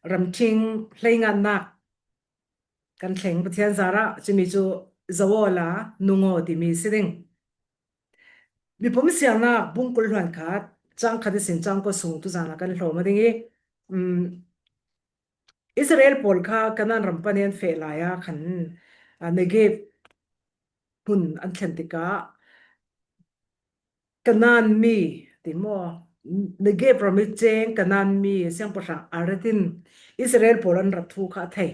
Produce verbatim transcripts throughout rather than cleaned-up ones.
ramṭhing hleingannak kan thleng Pathian zarah, cumi cu zoh awla nung aw timi si ding. Mipum siangnak bung kul hluan khat, cang khat ihsin cang kua sung tuzan ah kan hlawm a ding i, um, Israel pawl kha Kanaan ram pan i an feh lai ah khan, ah, Negev hmun an thlen tikah Kanaan mi, ti maw? Negev ram i ceng Kanaan mi siangpahrang Arad in Israel pawl an rat thu kha a thei.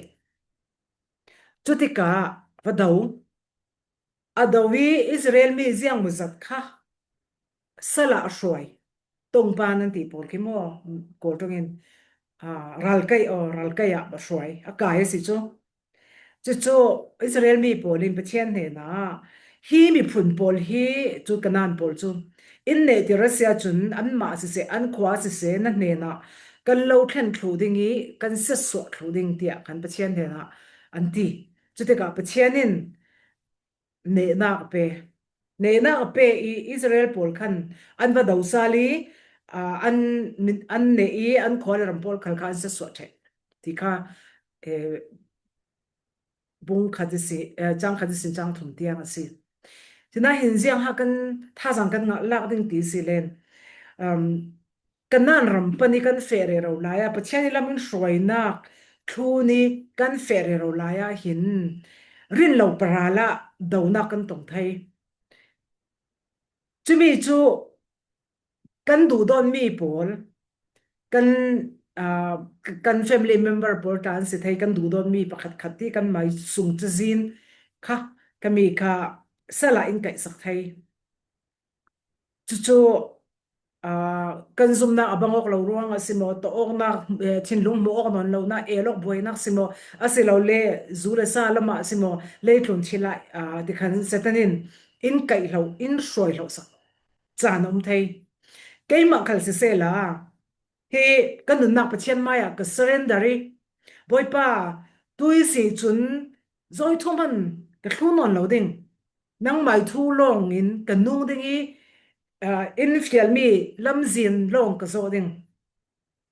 Cutikah va do. A do i Israel mi ziangmuzat kha sal ah a hruai. Tongpan an ti pawl khi maw, Kawl ṭawngin, ah, ralkaih aw, ralkaih ah a hruai, a kai a si cu. Cucu Israel mi pawl in Pathian hnenah, hi miphun pawl hi cu Kanaan pawl cu in nehtir a si ahcun anmah siseh, an khua siseh, na hnenah kan lo thlen thluh ding i kan siatsuah thluh ding, tiah khan Pathian hnenah an ti. Cutikah Pathian in nehnak a pe. Nehnak a pe i Israel pawl khan an va do sal i, aa, an, min- an neh i an khua le ram pawl khal kha an siatsuah ṭheh ti kha, eh, bung khat ihsi, eh, cang khat ihsin cang thum tiang a si. Cinahin ziang ha kan thazang kan ngah lak ding ti si len, um, Kanaan ram pan i kan feh rero lai ah, Pathian i lam in hruainak thlun i kan feh rero lai ah hin rin lo paral ah donak kan tong thei. Cumi cu kan duhdawtmi pawl, kan, aa, kan family member pawl tla an si thei, kan duhdawtmi pakhat khat ti kan mai sung cazin kha, kami kha sal ah in kaihsak thei. Cucu, aa, kan zumnak a bang awk lo ruang a si maw, tawh awknak, eh, thinlung hmuh awk nawn lonak, el awk buainak si maw, asilole zu le sa lamah si maw, leitlun thil ah, aa, tikhan Satan in in kaih hlo, in hruai hlo sak caan a um thei. Keimah khal sisehla, hi ka nunnak Pathian mai ah ka surrender i, Bawipa, tu i si cun zawi thum han ka thlun nawn lo ding. Nangmai thu lawng in ka nung ding i, aa, in fialmi lamzin lawng ka zawh ding.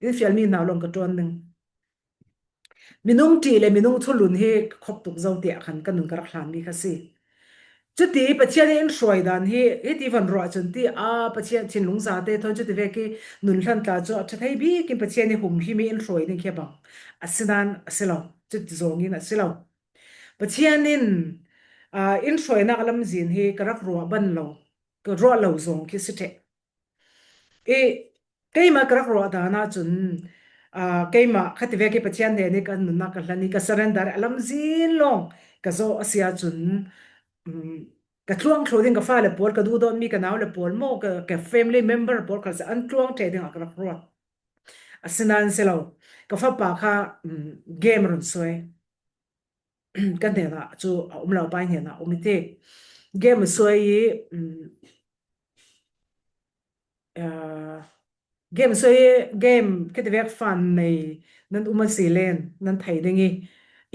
In fialmi nau lawng ka ṭuan ding. Minung ṭih le minung thulun hi ka khop tuk zo tiah khan ka nun ka rak hlanmi kha si. Cuti Pathian in hruai dan hi, hiti van ruah cun ti a Pathian thinlung zate thawn cuti vek i nun hlan tla cu a ṭha thei bik in Pathian i humhim i in hruai ding khi a bang. Asinain a si lo, cuti zawng in a si lo. Pathian in, aa, in hruainak lamzin hi ka rak ruah ban lo, ka ruah lo zawng khi si ṭheh. I, keimah ka rak ruah dan ahcun, aa, keimah khativek i Pathian hnen i ka nunnak ka hlan i ka surrender a lamzin lawng ka zawh a si ahcun, um, ka tluang thlu ding ka fale pawl, ka duhdawtmi ka nau le pawl maw, ka, ka family member pawl khal si an tluang ṭheh dingah ka rak ruat. Asinain si lo, ka fapa kha, um, game a run suai. Ka hnenah cu a um lo, pai hnenah a um i ti. Game a suai i, um, aa, game a suai i, game khativek fan nei nan um a si len nan thei ding i,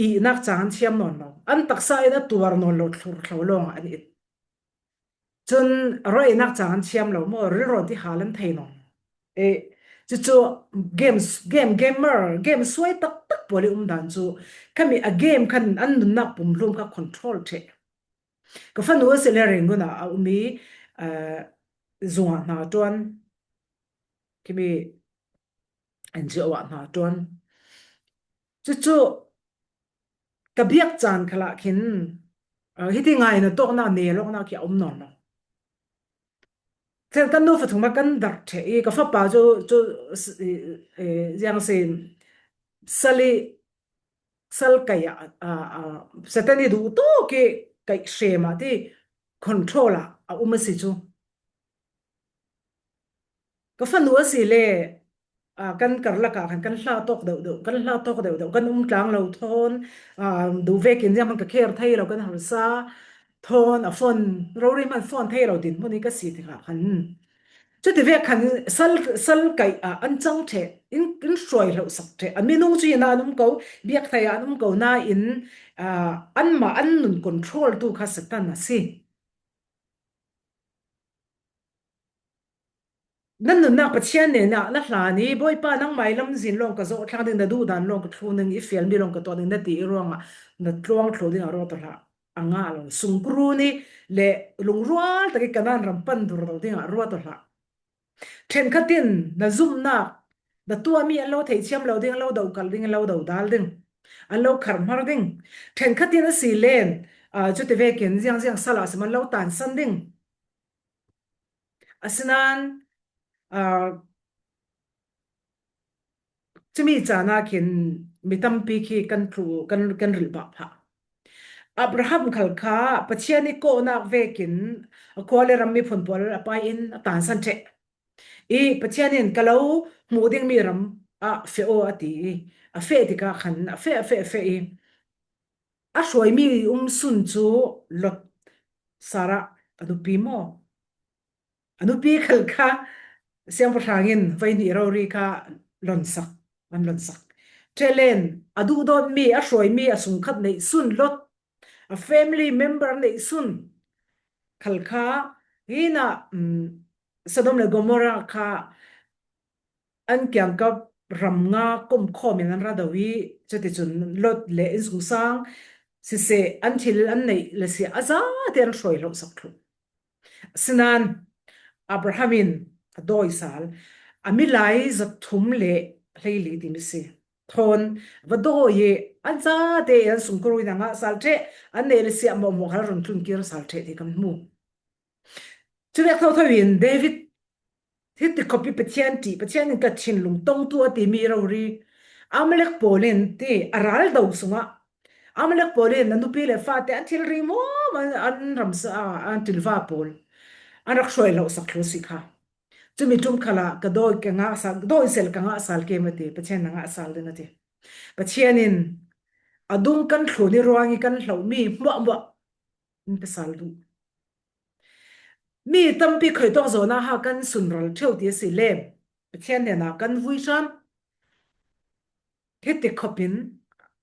ihnak caan an thiam nawn lo. An taksa in a tuar nawn lo thlur thlo lawng an it. Cun a ruahnak caan an thiam lo maw, rilrawn ti hal an thei nawn. Eh, cucu game, game, gamer, game suai taktak pawl i um dan cu khami a game khan an nunnak pumhlum kha control ṭheh. Ka fanu a si le Rangoon ah a um i, eh, zung ah hna ṭuan. Khimi N G O ah hna ṭuan. Cucu ka biak caan khalah khin, aa, hiti ngai na tawknak, nel awknak khi a um nawn lo. Cun kan nu fathum ah kan darh ṭheh i ka fapa cu, cu, eh, eh, ziang si, sal i, sal kaih ah, aa, aa, Satan i duh tuk i kaih hrem ah ti control ah a um a si cu. Ka fanu a si le, aa, kan karlak ah khan kan hla tawk deuh deuh, kan hla tawk deuh deuh, kan um tlang lo thawn, aa, duh vekin ziang hman ka care thei lo, kan harsa thawn, a phone, rori hman phone thei lo dinhmun i ka si tikah khan. Cuti vek khan sal, sal kaih ah an cang ṭheh, in, in hruai hloh sak ṭheh. A minung cu inn ah an um ko, biak thei ah an um ko nain, aa, anmah an nun control tu kha Satan a si. na nunnak Pathian hnenah na hlan i, Bawipa, nangmai lamzin lawng ka zawh thlang ding, na duh dan lawng ka thlun ding, i fialmi lawng ka tuah ding, na ti i ruangah na tluang thlu dingah ruat aw hlah. A ngah lo, sungkurun i le lungrual tak i Kanaan ram pan dur lo dingah ruat aw hlah. Ṭhenkhat in na zumhnak, na tuahmi an lo theithiam lo ding, an lo dokalh ding, an lo dodal ding, an lo kharhmar ding. Ṭhenkhat in a si len, aa, cuti vekin ziangziang sal ah sim an lo tansan ding. Asinain, aa, cumi caan ah khin mi tampi khi kan tlu, kan, kan rilh bah phah. Abraham khal kha Pathian i kawhnak vekin a khua le ram miphun pawl a pai in a tansan ṭheh. I Pathian in ka lo hmuh dingmi ram ah feh aw a ti i, a feh tikah khan a feh, a feh, a feh i, a hruaimi um sun cu Lot, Sarah a nupi maw? A nupi khal kha siangpahrang in voi hnih rori kha lonsak, an lonsak. Ṭheh len a duhdawtmi, a hruaimi, a sungkhat neih sun Lot, a family member neih sun khal kha, hinah, um, Sodom le Gomorrah kha an kiangkap ram nga komkhawm in an ra do i, cuticun Lot le innsungsang siseh, an thil an neih le si a zate an hruai hlohsak thluh. Asinain Abraham in a dawi sal, a milai zathum le hleili timi si. Thawn va dawi i an zate i an sungkuru in a ngah sal ṭheh, an neih le si a mawhmawh khal run tlun kir sal ṭheh ti kan hmu. Cuvek thotho in David, hiti khawpi Pathian ṭih, Pathian in ka thinlung tongtu a timi rori Amalek pawl in ti a ral do sungah Amalek pawl in a nupi le fate an thilri maw an, an ramsa, an ṭilva pawl an rak hruai hlohsak thluh si kha. Cumi ṭum khalah ka dawi ka ngah sal, dawi sel ka ngah sal kem a ti, Pathian na ngah sal ding a ti. Pathian in a dung kan thlun i ruang i kan hlohmi hmuahhmuah in pasal duh. Mi tampi khuitawk zawn ah ha kan sunral ṭheu ti a si lem. Pathian hnenah kan vui hram. Hiti khawpin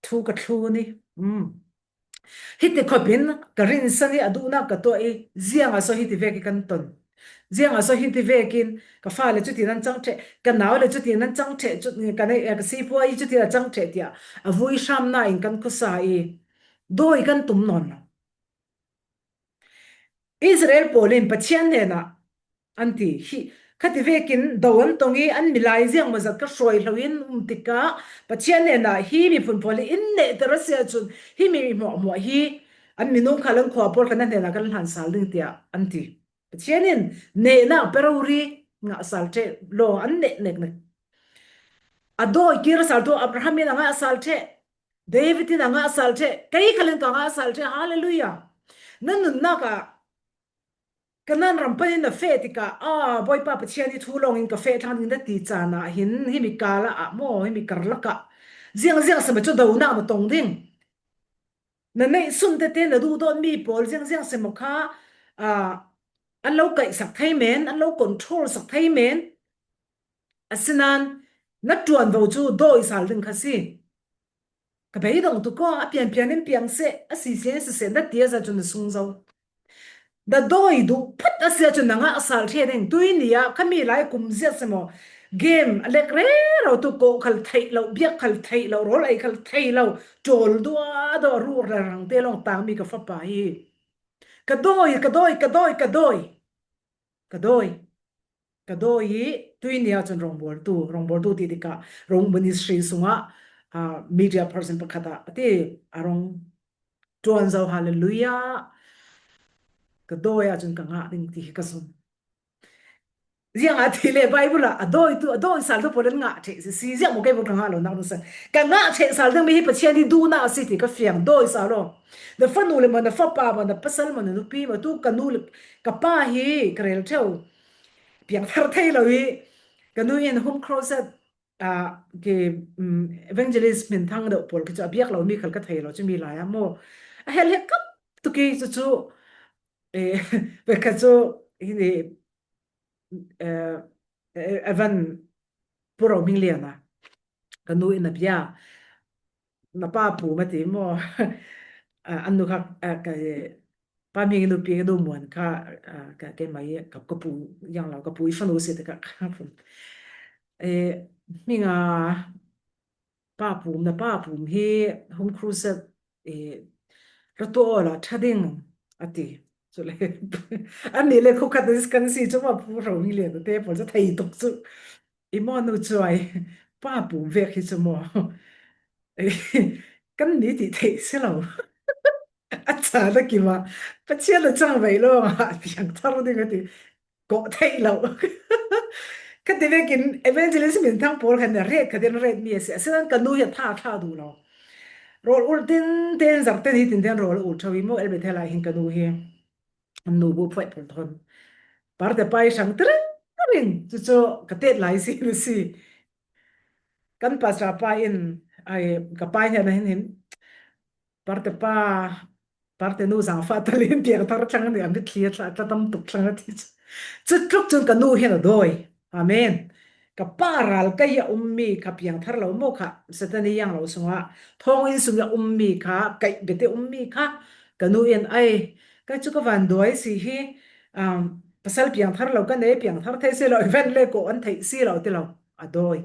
thu ka thlun i. Um. Hiti khawpin ka rinsan i a duhnak ka tuah i, ziangah so hiti vek i kan ton. Ziangah so hiti vekin ka fa le cutin an cang ṭheh, ka nau le cutin an cang ṭheh, cut-, ka nei, ka sipua i cutin a cang ṭheh tiah a vui hramna in kan khuasa i dawi kan tum nawn lo. Israel pawl in Pathian hnenah an ti, hi, khati vekin do an tong i an milai ziangmawzat ka hruai hlo in um tikah Pathian hnenah hi miphun pawl hi in nehter a si ahcun hi mi hmuahhmuah hi an minung khal an khua pawl kha na hnenah kan hlan sal ding tiah an ti. Pathian in nehnak pe rori ngah sal ṭheh law an neh neknek. A dawi kir a saltu Abraham in a ngah sal ṭheh, David in a ngah sal ṭheh, kei khal in ka ngah sal ṭheh. Hallelujah. Na nunnak ah Kanaan ram panin na feh tikah, a, Bawipa Pathian i thu lawngin ka feh thlang ding na ti caan ah hin, himi kal ah maw, himi karlak ah ziangziang sema cu donak na tong ding. Na neih sun tete na duhdawtmi pawl ziangziang sema kha, a, an lo kaihsak thei men, an lo control sak thei men. Asinain na ṭuanvo cu dawi sal ding kha si. Ka beidong tuk aw, a pianpian in piang seh, a sisian in siseh, na ti a za cun na sung zo. Na dawi duh phot a si ahcun na ngah sal ṭheh ding. Tui ni ah kha mi lai kum ziat si maw? Game a lek rero tu, kawh khal theih lo, biak khal theih lo, rawl ei khal theih lo, ṭawl duahduah, rur le rang te lawng tangmi ka fapa hi. Ka dawi, ka dawi, ka dawi, ka dawi. Ka dawi. Ka dawi i tui ni ahcun rawngbawltu, rawngbawltu ti tikah rong ministry sungah, ah, media person pakhat ah a ti, a rong ṭuan zo, hallelujah. Ka dawi ahcun ka ngah ding ti hi ka zumh. Ziangah ti le Bible ah a dawitu, a dawi saltu pawl an ngah ṭheh si, si ziah maw kei pawl ka ngah lo nak ding si. Ka ngah ṭheh sal dingmi hi Pathian hi duhnak a si ti ka fiang, dawi sal aw. Na fanu le maw, na fapa maw, na pasal maw, na nupi maw, tu ka nu le ka pa hi ka rel ṭheu. Piangthar thei lo i ka nu in home crusade, ah, ki, um, evangelist hmin thang deuh pawl khi cu a biak lomi khal ka thei lo cu mi lai ah maw. A hel he kap tuk i cucu, eh, ve kha cu hi ni, eh, eh, Evan Puro Hming Lian a ka nu in a bia, na pa pu ma ti maw? Ah, an nu kha, ah, ka, Pa Hming i nupi ka nu Muan kha, ah, ka, keimah i ka, ka pu, yang lo, ka pu i fanu si te ka, ka, eh, Hming a, Pa Pum na, Pa Pum hi home crusade, eh, ra tuah awla ṭha ding a ti. Chule, an nih le khukhat kan si chu ma pu ro mi lian te pawl chu thei tuk chu. I maw nu chuai, Pa Pum vek hi chu maw. Kan ni ti thei si lo. A cha na ki ma, Pathian a chang vei lo, a piang thar ding a ti. Ko thei lo. Ka ti vekin evangelist min thang pawl khan na ret ka den ret mi a si. A sinan ka nu hi a tha, tha duh lo. Rawl ul tin, tin zar te ni tin den rawl ul tho i maw el be thela hin ka nu hi. An nu bu phoih pul thon. Parte pai sang tring, tring. Chu chu ka tet lai si, si. Kan pastor pa in, ai, ka pa in hin, hin. Parte pa, parte nu zang fa ta lin piang thar thlang ni, a mit thli a tla, tla tam tuk thlang a ti chu. Chu tluk chun ka nu hin a dawi. Amen. Ka pa ral kai a um mi kha piang thar lo maw kha, Satan i yang lo sunga. Thawng in sung a um mi kha, kai bete um mi kha, ka nu in ai, kai chu ka van dawi si hi, um, pasal piang thar lo ka nei, piang thar thei si lo, i ven le ko an thei si lo ti lo, a dawi.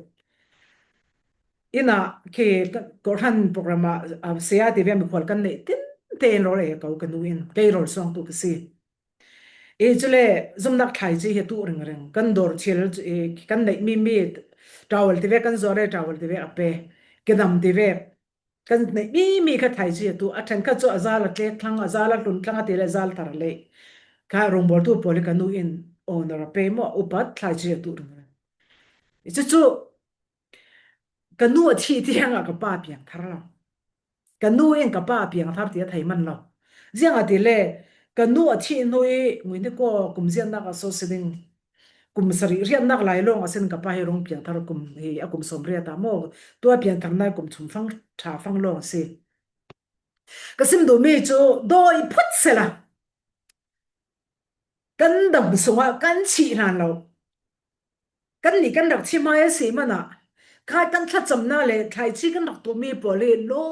Ina khi ka, ko hran program a, a, sia ti ve mi khual kan nei tin te in rawl e ko ka nu in, kei rawl suang tu ka si. I chule zumnak thlai chi hi tu ring ring. Kan dawr thil, i, kan nei mi mi towel ti ve kan zuar e, towel ti ve a pe. Kidam ti ve. Kan nei mi mi kha thlai chi hi tu. A ṭhen kha chu a zal a tlek thlang, a zal a tlun thlang a ti le zal thar le. Kha rongbawltu pawl le ka nu in honor a pe maw, upat thlai chi hi tu ring ring. I chu chu ka nu a thih tiang a ka pa piang thar lo. Ka nu in ka pa piang thar ti a thei man lo. Ziang a ti le, ka nu a thih nu i ngui ni ko kum zian nak a so si ding. Kum sari riat nak lai long a sin ka pa hi rong piang thar kum hi a kum som riat a maw. Tua piang thar na kum thum fang, ṭha fang long si. Ka sim duh mi chu dawi phut sela. Kan dam sunga kan chih hlan lo. Kan ni kan rak chih mai a si mana. Kha kan thlachamna le thlai chi kan rak tu mi pawl hi lo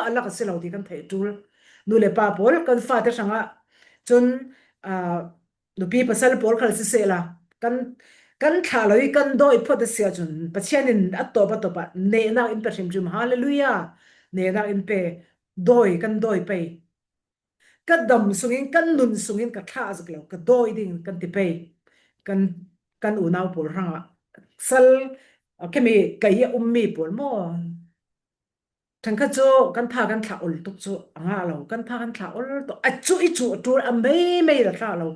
a lak a si lo ti kan thei tul. Nu le pa pawl kan fate hranga. Chun, ah, nupi pasal pawl khal si sela. Kan, kan thlah lo i kan dawi phot a sia chun. Pathian in a tawp a tawp a. Nehnak in pe hrim hrim. Hallelujah. Nehnak in pe. Dawi, kan dawi pei. Ka dam sungin, kan nun sungin ka thlah zik lo, ka dawi ding kan ti pei. Kan, kan unau pawl hrangah. Sal, a, kemi kai a um mi pawl maw. Ṭhenkhat chu kan tha kan thlah ul tuk chu a ngah lo, kan tha kan thlah ul tuk. A chu i chu a tul a mei mei la thlah lo.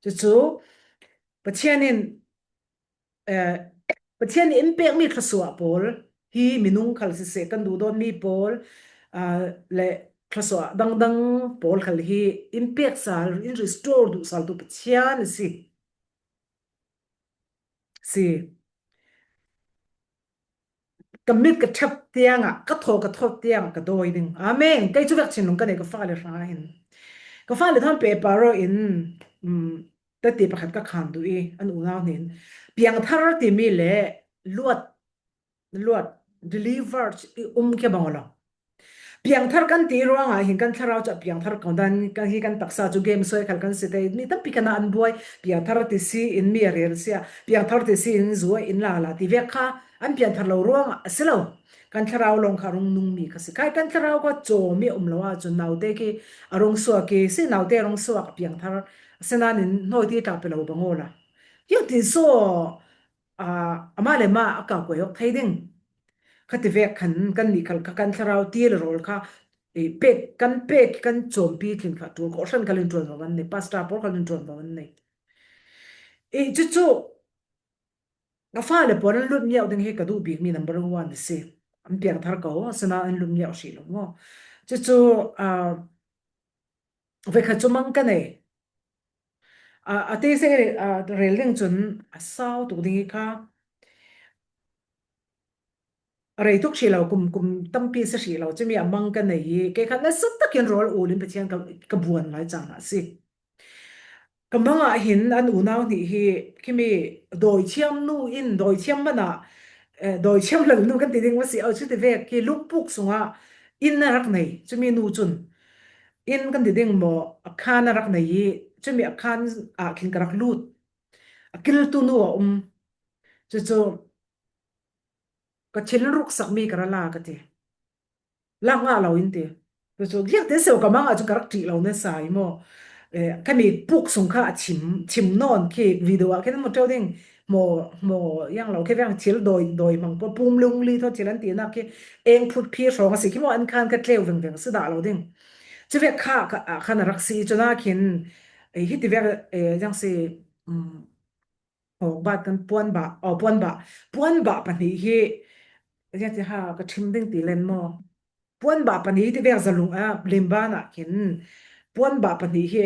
Chu chu, Pathian in, eh, Pathian in in pek mi thluasuah pawl hi minung khal siseh, kan duhdawn mi pawl, ah, le thluasuah dangdang pawl khal hi in pek sal, in restore duh sal tu Pathian a si. Si. Ka mit ka ṭhep tiangah, ka thaw ka thawt tiangah ka dawi ding. Amen. Kei chu vek thinlung ka nei ka fale hrang hin. Ka fale thawn pe paro in, um, tati pakhat ka khan duh i, an unau hnin. Piangthar ti mi le luat, luat, delivered i um khia bang lo. Piangthar kan ti ruangah hin kan thlarau chu a piangthar kawng dan kan hi kan taksa chu game soi khal kan si te. Mi tampi kan an buai. Piangthar ti si in mi a rel sia. Piangthar ti si in zu a in la la ti vek kha an piangthar lo ruangah a si lo. Kan thlarau lawng kha rung nung mi kha si. Khai kan thlarau kha chaw mi a um lo a chun naute khi a rung suak khi si naute a rung suak a piangthar. A si nan in hnawi ti tla pe lo bang aw la. Hiau ti saw, ah, amah le mah a kau kuai awk thei ding. Khati vek khan kan nih khal kha kan thlarau ti le rawl kha, eh, pek, kan pek, kan chawmpi tlin kha tul kawhhran khalin ṭuan va van nei, pastor pawl khalin ṭuan va van nei. Eh, chu chu, ka fale pawl an lut miau ding hi ka duh bik mi number one a si. An piangthar ko, a si nan an lut miau hrih lo maw. Chu chu, ah, vekhat chu mang ka nei. A, a te se, a, rel ding chun a sau tuk ding hi kha. A rei tuk hrih lo, kum, kum tampi si hrih lo, chumi a mang ka nei hi, kei kha nasa takin rawl ulin Pathian ka, ka buan lai chan a si. Ka mangah hin an unau hnih hi, khimi dawithiam nu in, dawithiam mana, eh, dawithiam lal nu kan ti ding maw si, au chu ti vek, khi lungpuk sunga in a rak nei, chumi nu chun. inn kan ti ding maw, a khan a rak nei i, cumi a khan ah khin ka rak lut. A kiltu nu a um. Cucu ka thil in ruksakmi ka ra la ka ti. Lak ngah lo in ti. Cucu giak te seo ka mang ah cun ka rak ṭih lo nasa i maw. Eh, ka mi puk sung kha a thim, thim nawn khi video ah khin an mu ṭeu ding. Maw, maw, yang lo khi veng thil dawi, dawi hmang pawl pum lung li thaw thil an tinak khi eng phut phi hrawng a si khi maw an khan ka tleu vengveng si dah lo ding. Cu vek kha, kha, ah, khan a rak si i cun ah khin, eh, hiti vek, eh, yang si, um, Hawkbat kan puanbah, aw, puanbah, puanbah pahnih hi, ziang ti ha ka ṭhim ding ti len maw? Puanbah pahnih hi ti vek zalung a limban ah khin puanbah pahnih hi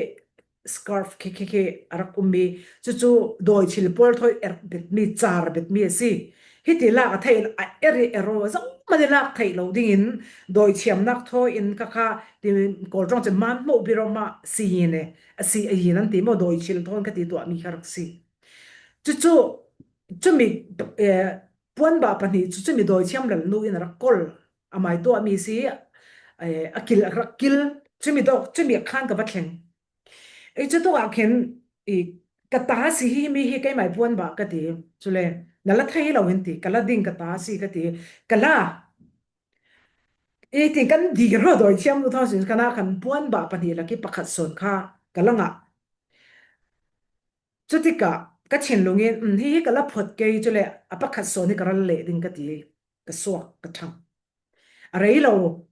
scarf khi, khi, khi a rak um i, cucu dawi thil pawl thawi er betmi, car betmi a si. Hiti lak a theih a er i er aw, zohmanh i lak theih lo dingin dawi thiamnak thawi in ka kha ti Kawl ṭawng cun man hmuh biro mah si yin e, a si a yin an ti maw, dawi thil thawn ka ti tuahmi kha rak si. Cucu, cumi, eh, puanbah pahnih cu cumi dawi thiam lal nu in a rak kol, a mai tuahmi si, eh, a kil, a rak kil, cumi dawk, cumi a khan ka va thleng. Ei, cutuk ah khin, i, ka ta si hi, mi hi keimai puanbah ka ti, cule, na la thei lo in ti, ka la ding ka ta si ka ti, ka la, i ti kan dir rawh dawi thiam nu thawn sin, ka na khan puanbah pahnih lak i pakhat sawn kha ka la ngah. Cutikah ka thinlung in, "Um, hi hi ka la phawt kei, cule a pakhat sawn hi ka ral leh ding," ka ti, ka suak, ka ṭhang. A rei lo,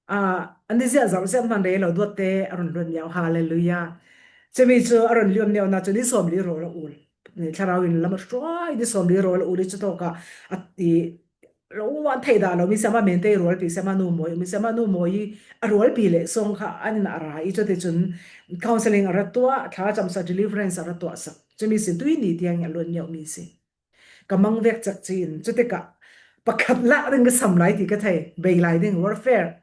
ah, an i ziah zarh ziah hman rei lo, duatte a run luan miau, hallelujah. Cumi cu a run luan miau na cun ni sawmli rawl a ul. Ni thlarau in lam a hruai, ni sawmli rawl a ul i cutawkah a ti, lo an theih dah lo, mi siama Mente i rualpi, siama Nu Mawi, mi siama Nu Mawi i a rualpi le song kha an in a ra i cuti cun counseling a rat tuah, thlacam sa deliverance a rat tuah sak. Cumi sin tui ni tiang i a luan miau mi si. Ka mang vek cak ci in cutikah pakhat lah ding ka sam lai ti ka thei, bei lai ding, warfare.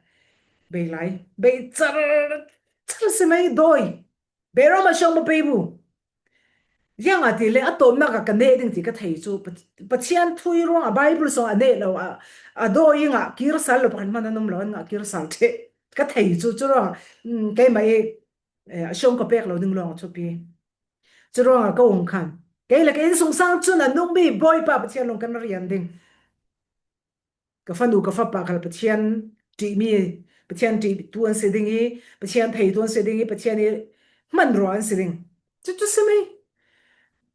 Bei lai, bei car, car si mai dawi. Beram a siang ma pei bu. Ziang a ti le a tawmnak ah ka neh ding ti ka thei cu, Pa-, Pathian thu i ruang a Bible song a neh lo a, a dawi i ngah kir sal lo, pakhat hman an um lo, an ngah kir sal ṭheh ka thei cu, cu ruang, mm, keimah i, eh, a siang ka pek lo ding lawng a thupi. Cu ruang a ka ung khan. Kei le ka innsungsang cun a nungmi Bawipa Pathian lung kan rian ding. Ka fanu, ka fapa khal Pathian ṭihmi, Pathian ṭihtu an si ding i, Pathian theitu an si ding i, Pathian i hmanrua an si ding. Cucu si mi.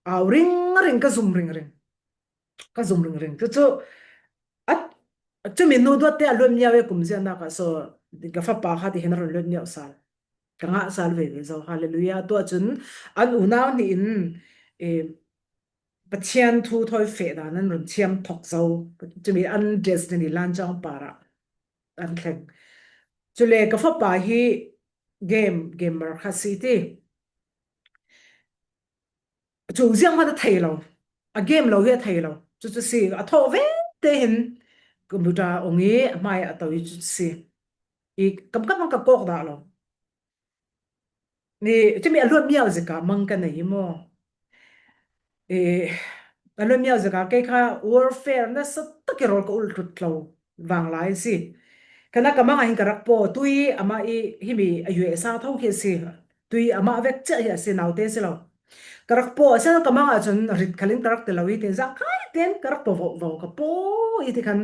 Au ringring, ka zum ringring. Ka zum ringring. Cucu, a, cumi nu duatte a luan miau e kum ziahnak ah so, ka fapa kha ti hin a run luan miau sal. Ka ngah sal veve zo. Hallelujah. Tuah cun an unau nih in, eh, Pathian thu thawi feh dan an run thiam thok zo. Cumi an destiny lan cang par ah an thleng. Cule ka fapa hi game, gamer kha si ti. Cu ziang hmanh a thei lo. A game lo hi a thei lo. Cucu si, a thawh ve te hin computer ong i a hmai a to i cucu si. I kam kam ka kawk dah lo. Ni, cumi a luat miau zika mang ka nei maw? Eh, a luat miau zika kei kha warfare nasa tak i rawl ka ul tut lo vang lai si. Kana ka mang ah hin ka rak paw, tui amah i himi a U S A tho khi a si. Tui amah vek ciah hi a si, naute si lo. Ka rak paw a si, ka mang ah cun rit khalin ka rak ti lo i tin, zangkhai ten ka rak paw vo vo ka paw i ti khan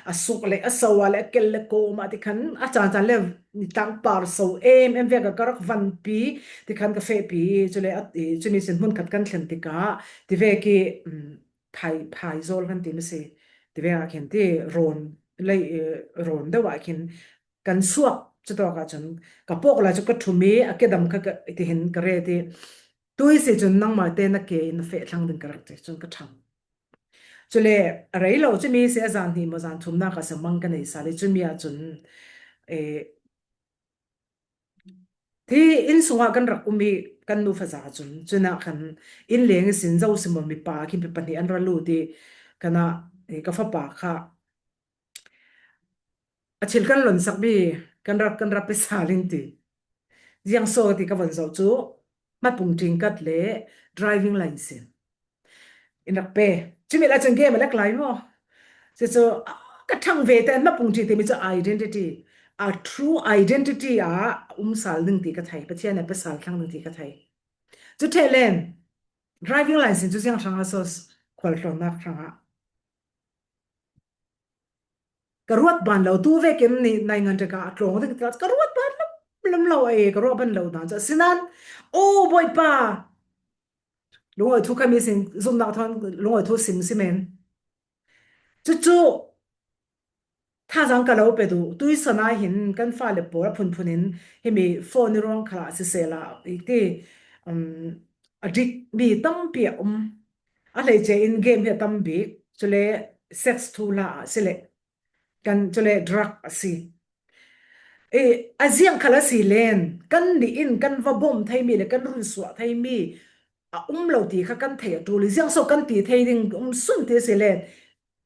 a suk le a so a le a kel le kawm ah ti khan a caan caan le ni tangpar so em em vek a ka rak vanpi ti khan ka fehpi i, cule a, i, cumi sin hmun khat kan thlen tikah ti vek i, um, phai, phai zawl kan ti maw si, ti vek ah khin ti rawn lei, eh, rawn deuh ah khin kan suak. Cutawk ah cun ka pawk lai cu ka ṭhum i a kedam kha ka, ti hin ka ret i, tui si cun nangmah te na ke in na feh thlang ding ka rak ti cun ka ṭhang. Cule a rei lo cumi si, a zan hnih maw zan thumnak ah si mang ka nei sal i, cumi ah cun, eh, hi inn sungah kan rak um i kan nu faza cun, cunah khan inn leng ihsin zo si maw mipa khin pahnih an ra lut i, kana, eh, ka fapa kha a thil kan lonsak mi kan rak, kan rak pe sal in ti. Ziang so ti ka von zoh cu hmatpung ṭingkat le driving license in rak pe. Cumi lai cun game a lek lai maw? Cucu, ah, ka ṭhang ve te, hmatpung ṭi timi cu identity. a true identity a um sal ding ti ka thei, Pathian a pe sal thlang ding ti ka thei. Chu thei len, driving license chu ziang hrang a so khual tlon nak hrang a. Ka ruat ban lo tu ve kin ni nai ngan ka a tlong ding ka ruat ban lo, lam lo ai ka ruat ban lo dan chu sinan. O boi pa. Lungoi thu kami sin zum nak thon lungoi thu sim simen. Chu chu. Thazang ka lo pe tu, tui sana hin kan fa le por a phun phun in himi phone ni rong kha si se la i ti, um, a dik mi tam pi a um. A lei che in game he tam bi, chule sex thu la a si le. Kan chule drug a si. E, a ziang khala si len, kan ni in kan va bom thei mi le kan run suah thei mi a um lo ti kha kan thei a tu li ziang so kan ti thei ding um sun ti si len.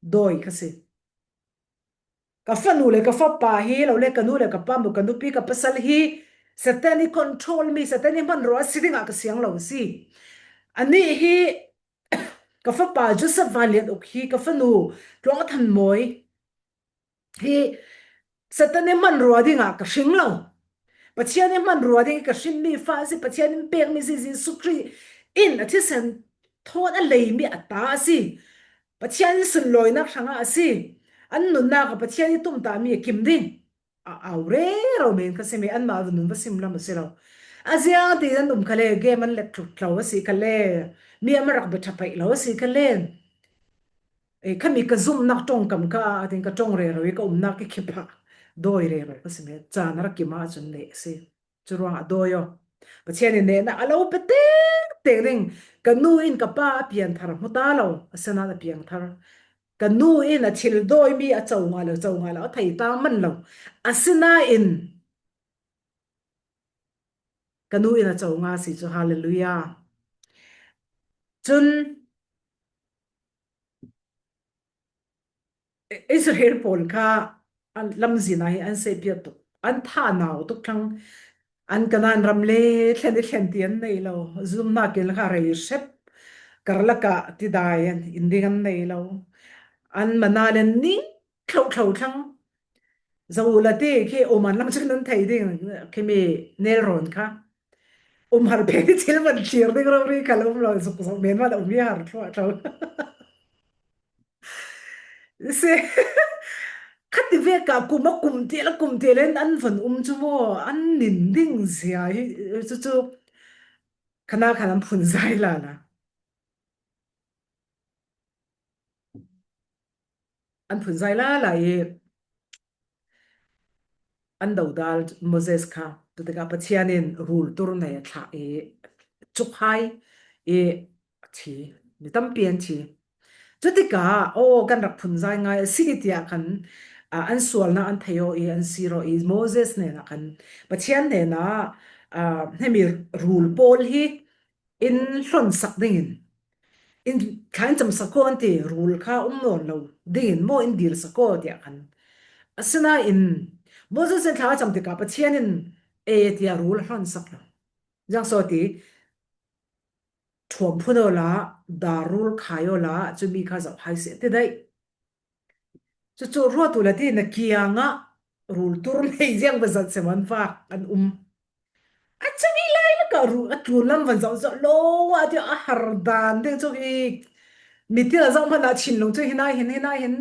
Doi kha si. Ka fanu le ka fapa hi lo le ka nu le ka pa mu ka nupi ka pasal hi Satan i control mi, Satan i man ro a si ding a ka siang lo si. Ani hi ka fapa Joseph Valian uk hi ka fanu Tluang a than moi hi Satan i man ro a ding a ka hring lo. Pathian i man ro a ding ka hring mi fa si Pathian i pek mi si Jesu Khrist in a thisen thon a lei mi a ta a si. Pathian i sunlawina hrangah a si. An nunnak ah Pathian i tumtahmi a kim ding. A au rero men ka simi anmah va nun va sim lam a si lo. A ziang ti an um kha le game an let thluk tlo a si kha le. Mi a marak be thapaih lo a si kha le. E, khami ka zumnak ṭongkam kha a tin ka ṭong rero i ka umnak i khipha. Dawi rero ka simi. Caan a ra kim a chun leh a si. Churuang a dawi aw. Pathian in nehna a lo pe tek tek ding. Ka nu in ka pa a pian thar hmu ta lo. A sinan a piang thar. Ka nu in a thil dawi mi a co nga lo, co nga lo, a thei ta man lo. A sina in ka nu in a co nga si chu hallelujah. Chun Israel pawl kha an lamzin ah hi an sehpiat tuk, an thanau tuk thlang, an Kanan ram le thlen i thlen ti an nei lo, zumnak in kha rei hrep, karlaka ti dai an in ding an nei lo, an mana le ning thlo thlo thlang, zo la ti khi um an lam chun an thei ding khi mi nel ron kha um har phe thil man thlir ding ro ri kha lo um lo zuk zuk men man um hi har thluah thlo. Se, khati vek ah kum a kum tel a kum tel in an von um chu maw, an nin ding zia hi chu chu khana khan an phun zai la la. An phun zai la la i an dodal Moses kha, tutika Pathian in rul tur nei a thlah i chuk hai i thi, mi tampi an thi. Chutika, o, kan rak phun zai ngai a si i tia khan, a, an sualna an thei aw i an sir aw i Moses nena khan Pathian nena, a, hemi rul pawl hi in hlonsak dingin in thla in camsak aw an ti rul kha um nawn lo dingin maw in dilsak aw tia khan. A sina in Moses in thla a cam tikah Pathian in e tia rul a hlonsak lo. Ziang so ti thuam phun aw la, dar rul khai aw la, cu mi kha zoh hai seh ti daih. Cucu ruat uh la ti na kiangah rul tur nei ziang va zat se man vak an um. A cami lai lakah ru-, a tlun lam van zoh zoh lo ah ti a har dan ding cu hi mi til a zoh hmanh ah chin lung cu hinai hin, hinai hin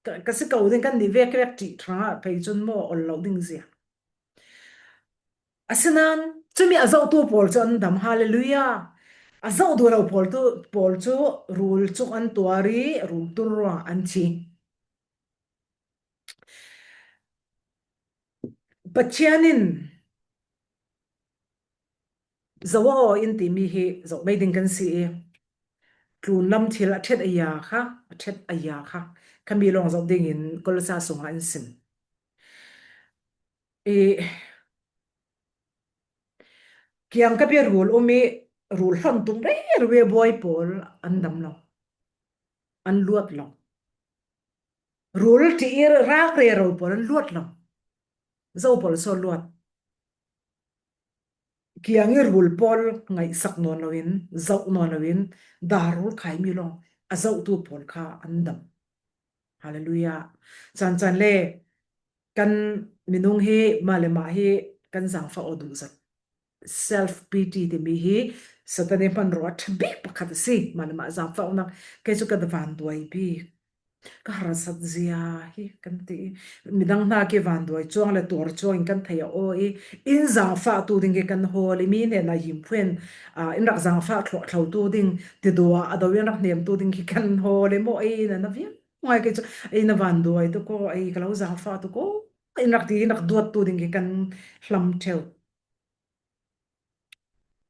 ka, ka si ko ding kan nih vek vek ṭih ṭha ah phei cun maw ol lo ding zia. Asinan cumi a zohtu pawl cu an dam, hallelujah. A zoh duh lo pawl tu, pawl cu rul cuk an tuar i rul tur ruang an thi. Pathian in zoh aw in timi hi zoh mei ding kan si i tlun lam thil a ṭhet a ya kha, a ṭhet a ya kha, khami lawng zoh dingin Kolose sungah in sim. I kiang ka bia rul um i rul hlon tum rero i buai pawl an dam lo, an luat lo. Rul ṭih i rak rero pawl an luat lo. Zo pawl so luat. Kiang i rul pawl ngaihsak nawn loin, zoh nawn loin, dar rul khai mi lawng a zohtu pawl kha an dam. Hallelujah. Caan caan le kan minung hi mah le mah hi kan zangfah aw duh zat. Self pity timi hi Satan i hmanrua ṭha bik pakhat a si. Mah le mah zangfah awkna kei cu ka vanduai bik. Ka harsat zia hi kan ti i, midang hna khi vanduai cuang le tuar cuang in kan thei a aw i, in zangfahtu ding khi kan hawl i, mi hnenah yimphuin, aa, in rak zangfah thluahthlotu ding, tidua a do in rak hnemtu ding khi kan hawl i maw, ei na na viang ngai kei cu, ei na vanduai tuk aw, ei ka lo zangfah tuk aw, in rak ti, in rak duattu ding khi kan hlam ṭheu.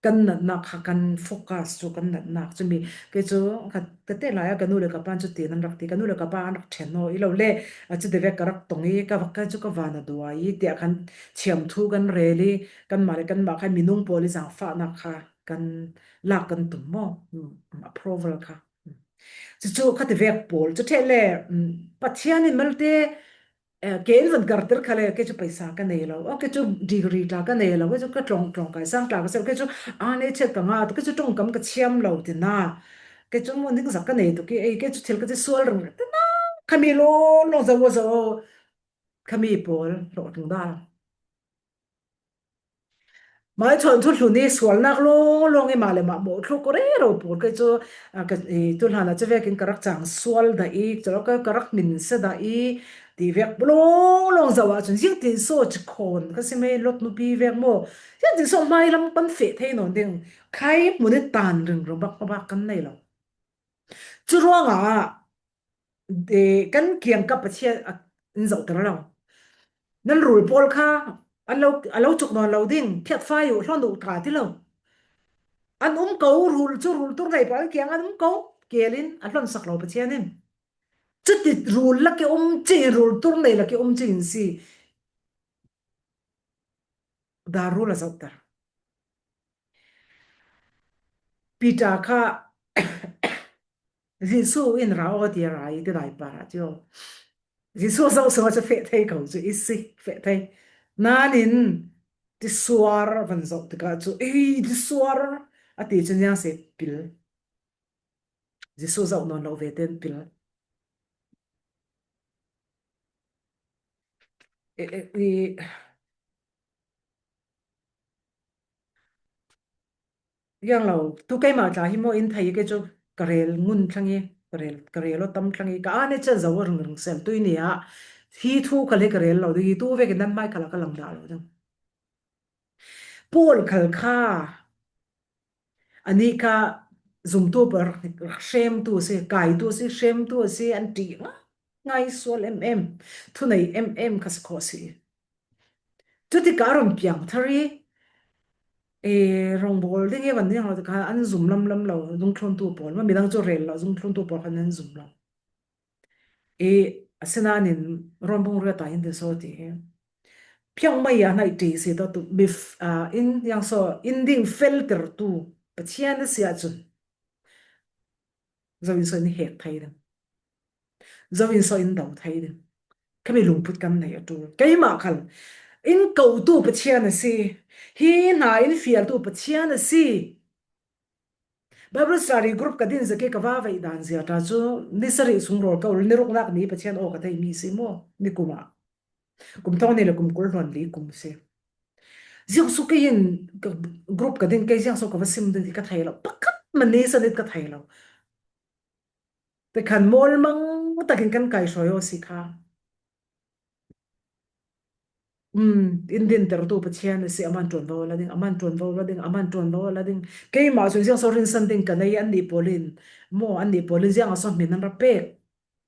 Kan natnak kha kan focus cu kan natnak cumi. Kei cu ka, ka te lai ah ka nu le ka pa cu ti nan rak ti, ka nu le ka pa an rak ṭhen aw i lo le, a cu tivek ka rak tong i ka vak, kei cu ka van a duai i tiah khan thiam thu kan rel i, kanmah le kanmah khan minung pawl i zangfahnak kha kan lak kan tum maw? Hmm, approval kha. Hmm. Cucu kha tivek pawl cu ṭheh le, hmm, Pathian in malte, eh, ke in van karter kha le, kei cu paisa ka nei lo, oh, kei cu degree tla ka nei lo, kei cu ka tlawng, tlawng kai sang tla ka si lo, kei cu aa nei chet ka ngah tuk, kei cu ṭongkam ka thiam lo ti na, kei cu maw ningzak ka nei tuk i, ei, kei cu thil ka ti sual ringring ti na, khami lawng lawng zo aw, zo aw, khami pawl hlawhtling dah. Mah i chawn cu hlun i sualnak lawnglawng i mah le mah mawhthluk rero pawl kei cu, a, ka, i, tu hlan ah cu vekin ka rak cang sual dah i, cu lo ka, ka rak hmin se dah i, ti vek lawnglawng zo ahcun ziangtin saw cikhawn ka si mei, lot nupi vek maw, ziangtin saw hmailam kan feh thei nawn ding, khai hmun i tan ringring bak, bak kan nei lo. Cu ruangah, eh, kan kiangkap Pathian a, in zohter lo. Nan rul pawl kha an lo, a lo cuk nawn lo ding, phiatfai uh, hlawn uh ta ti lo. An um ko, rul cu rul tur nei pawl an kiang an um ko, kel in a hlonsak lo Pathian in. Cuti rul lak i um cing, rul tur nei lak i um cing in si. Dar rul a zohter. Peter kha Jesuh in ra aw ti a ra i ti dai par ah cio. Jesuh zoh sungah cu feh thei ko cu i si, feh thei. Nain tisuar van zoh tikah cu, ei, tisuar a ti cun ziang si pil. Jesuh zoh nawn lo ve tein pil. E, e, i, Yang lo, tu keimah tla hi maw in thei i, kei cu ka rel ngun thlang i, ka rel, ka rel aw tam thlang i, ka aa nih chan zo aw ringring sel. Tui ni ah hi thu khal hi ka rel lo ding i, tu vekin nan hmai khal ah ka lang dah lo ding. Paul khal kha anih kha zumtu pawl rak, rak hremtu a si, kaitu a si, hremtu a si, an ṭih ngai, ngai sual em em, thunei em em kha si khawh a si. Cutikah a run piang thar i, e, rongbawl ding i van niang lo tikah an zum lamlam lo, dungthluntu pawl, ma midang cu rel lo, dungthluntu pawl khan an zum lo. I, asinain Rom bung riat ah in ti saw ti hi. Piang mai a hnaih ṭi si tawh tu, mif, ah, in yang saw, in ding feltertu Pathian a si ahcun, zo in saw in hek thei ding. Zo in saw in do thei ding. Khami lungput kan nei a ṭul. Keimah khal in kotu Pathian a si. Hi hna in fialtu Pathian a si. Bible study group ka din zak i ka va veih dan zia ṭha cu ni sarih sung rawl ka ul, ni ruknak ni Pathian aw ka theihmi si maw? Nikum ah. Kum thawng ni le kum kul hluan li kum si. Ziangso kei in ka group ka din, kei ziangso ka va sim ding ti ka thei lo. Pakhat man ni sanit ka thei lo. Te khan mawlmang takin kan kai hruai aw si kha. Um, in dintertu Pathian a si, aman ṭuanvo la ding, aman ṭuanvo la ding, aman ṭuanvo la ding. Keimah cun ziangso rinsan ding ka nei, annih pawl in, maw, annih pawl in ziangso hmin an rak pek.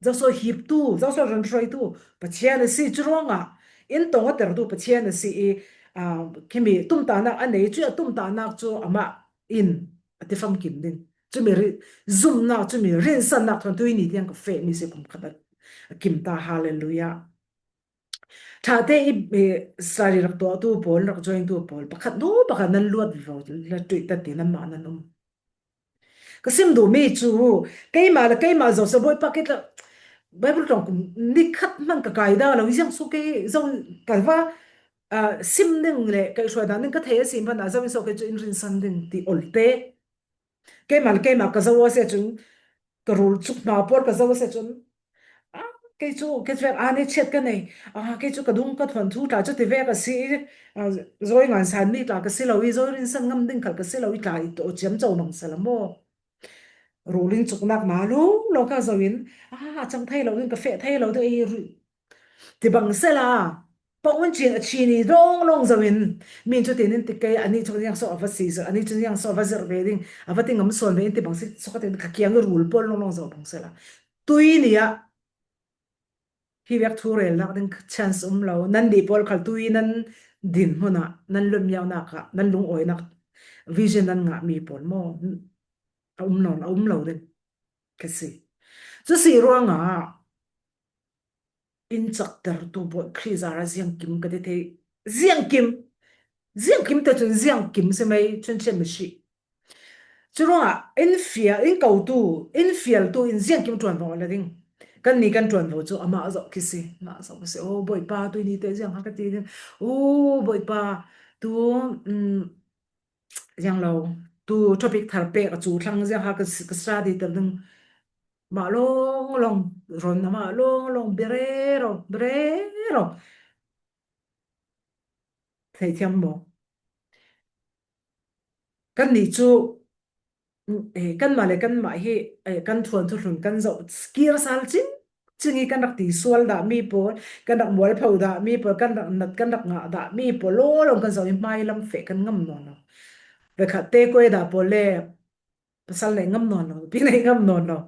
Zoso hiptu, zoso rinhruaitu Pathian a si, cu ruangah in tong a tertu Pathian a si i, aa, khimi tumtahnak a nei cu, a tumtahnak cu amah in a tifamkim ding. Cumi ri-, zumnak, cumi rinsannak thawn tui ni tiang ka fehmi si kum khat a, a kim ta. Hallelujah. Ṭhate i, i study rak tuahtu pawl, rak join tu pawl, pakhat hnu pakhat nan luat vivo, la ṭuihtat ti nanmah nan um. Ka sim duhmi cu, keimah le keimah zoh sa Bawipa kei tla, Bible ṭawng kum ni khat hmanh ka kai dah lo, ziang so kei zo ka va, ah, sim ding le kei hruai dan ding ka thei a si hmanh ah, zo in so kei cu in rinsan ding ti olte. Keimah le keimah ka zo a si ahcun, ka rul cuk hna pawl ka zo a si ahcun, ah, Kei chu, kei chu vek a nei chet ka nei. A, kei chu ka dung ka thuan thu tla chu ti vek a si. A, Zawi Ngan San mi tla ka si lo i, Zawi Rin San ngam ding khal ka si lo i tla i to chiam chau mang sala maw. Ruling chuknak na lung lung ka zo in, a, a chang thei lo ding, ka feh thei lo ding, ei, ru-, ti bang sela. Pawng un chin a chini lawng lawng zo in, min chu tin in ti kei, ani chu yang so a va si zo, ani chu yang so a va zir ve ding, a va ti ngam suan ve in ti bang si, so ka tin ka kiang rul pawl lawng lawng zo bang sela. Tui ni a, hi vek thu rel nak ding chance um lo, nan di pawl khal tui nan din hmuna, nan lum yau nak a, nan lung oi nak, vision nan ngah mi pawl maw, a um lo, a um lo ding. Ka si. Chu si ruang a, in chak ter tu bo Khrih zara ziang kim ka ti thei. Ziang kim. Ziang kim te chun ziang kim se mai chun chen ma si. Chu ruang a, in fial, in kau tu, in fial tu, in ziang kim tuan bo la ding. Kan ni kan tuan bo chu ama zo ki si, ama zo ki si. O, boi pa, tu ni te ziang ha ka ti ding. O, boi pa, tu, um, ziang lo, tu topic thar pek a chu thlang ziang ha ka s-, ka study ter ding. Ma long long ron, ma long long berero, berero. Thei thiam maw? Kan ni chu, eh, kan mah le kan mah hi, eh, kan thuan thu hlun kan zoh kir sal chin, chin hi kan rak ti sual dah mi pawl, kan rak mual pho dah mi pawl, kan rak nat, kan rak ngah dah mi pawl, lo lo kan zoh hi hmai lam feh kan ngam nawn lo. Vekhat te kuai dah pawl le, pasal nei ngam nawn lo, pi nei ngam nawn lo.